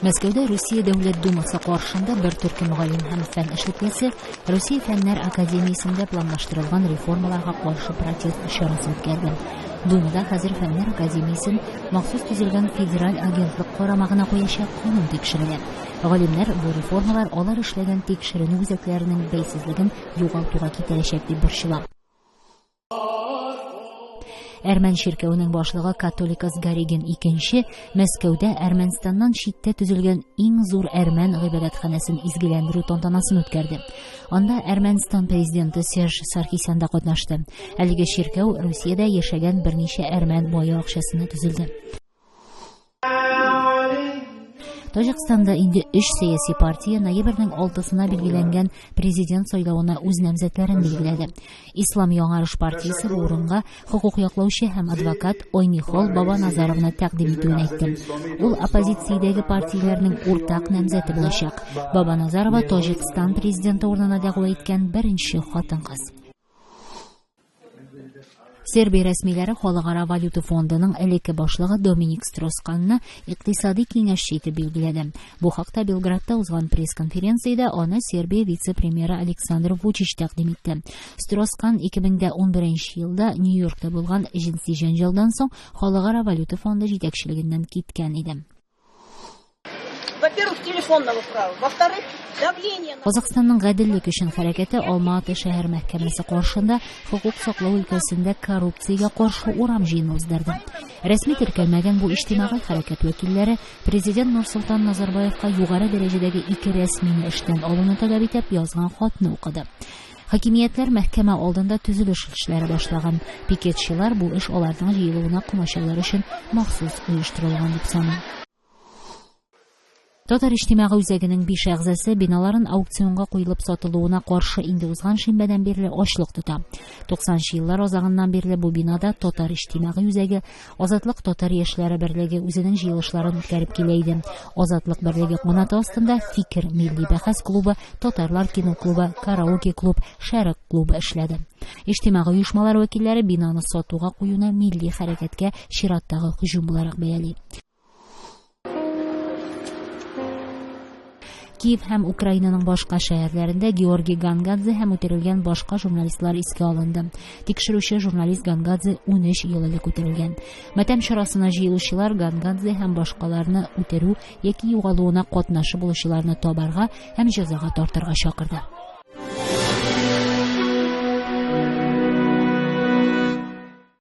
Мәскәүдә Русия Дәүләт Думасы каршында бер төркем галим һәм фән эшлеклесе Русия Фәннәр академиясендә планлаштырылган реформаларга каршы протест чарасы үткәрде. Думада хәзер Фәннәр академиясен махсус төзелгән федераль агентлык карамагына куячак канун тикшерелә. Галимнәр бу реформалар алар эшләгән тикшеренү үзәкләренең бәйсезлеген югалтуга китерәчәк дип борчыла. Әрмән чиркәвенең башлыгы католикос Гарегин II Мәскәүдә Әрмәнстаннан читтә төзелгән иң зур әрмән гыйбадәтханәсен изгеләндерү тантанасын үткәрде. Анда Әрмәнстан президенты Серж Саркисян да катнашты. Әлеге чиркәү Русиядә яшәгән берничә әрмән бае акчасына төзелде. Таҗикстанда инде өч сәяси партия ноябрьнең 6-сына билгеләнгән президент сайлавына үз намзәтләрен билгеләде. Ислам яңарыш партиясе бу урынга хокук яклаучы һәм адвокат Ойнихол Бабаназаровны тәкъдим итүен әйтте. Ул оппозициядәге партияләрнең уртак намзәте булачак. Бабаназарова Таҗикстан президенты урынына дәгъва иткән беренче хатын-кыз. Сербия рәсмиләре Халыкара валюта фондының элекке башлыгы Доминик Стросс-Канны икътисади киңәшче итеп билгеләде. Бу хакта Белградта узган пресс-конференциядә аны Сербия вице-премьеры Александр Вучич тәкъдим итте. Стросс-Кан 2011 елда Нью-Йоркта булган җенси җәнҗалдан соң Халыкара валюта фонды җитәкчелегеннән киткән иде. Во-первых, телефонного права. Во-вторых, давление на... Казахстанның гаделлек өчен хәрәкәте Алма-Ата шәһәр мәхкәмәсе каршында хокук саклау өлкәсендә коррупциягә каршы урам җыены уздырды. Рәсми теркәлмәгән бу иҗтимагый хәрәкәт вәкилләре президент Нурсолтан Назарбаевка югары дәрәҗәдәге ике рәсмине эштән алуны таләп итеп язган хатны укыды. Хакимиятләр мәхкәмә алдында төзелеш эшләре башлаган. Пикетчылар бу эш аларның җыелуына комачаулар өчен махсус оештырылган дип саный. Татар иҗтимагый үзәгенең биш әгъзасы биналарын аукционга куелып сатылуына каршы инде узган шимбәдән бирле ачлык тота. 90 еллар азагыннан бирле бу бинада Татар иҗтимагый үзәге, Азатлык татар яшьләре берлеге үзенең җыелышларын үткәреп килә иде. Азатлык берлеге канаты астында Фикер милли бәхәс клубы, Татарлар кино клубы, караоке клуб, Шәрык клубы эшләде. Иҗтимагый оешмалар вәкилләре бинаны сатуга куюны милли хәрәкәткә чираттагы һөҗүм буларак бәяли. Киев һәм Украинаның башка шәһәрләрендә Георгий Гонгадзе һәм үтерелгән башка журналистлар искә алынды. Тикшерүче журналист Гонгадзе 13 ел элек үтерелгән. Матәм чарасына җыелучылар Гонгадзе һәм башкаларны үтерү яки югалуына катнашы булучыларны табарга һәм җәзага тартырга чакырды.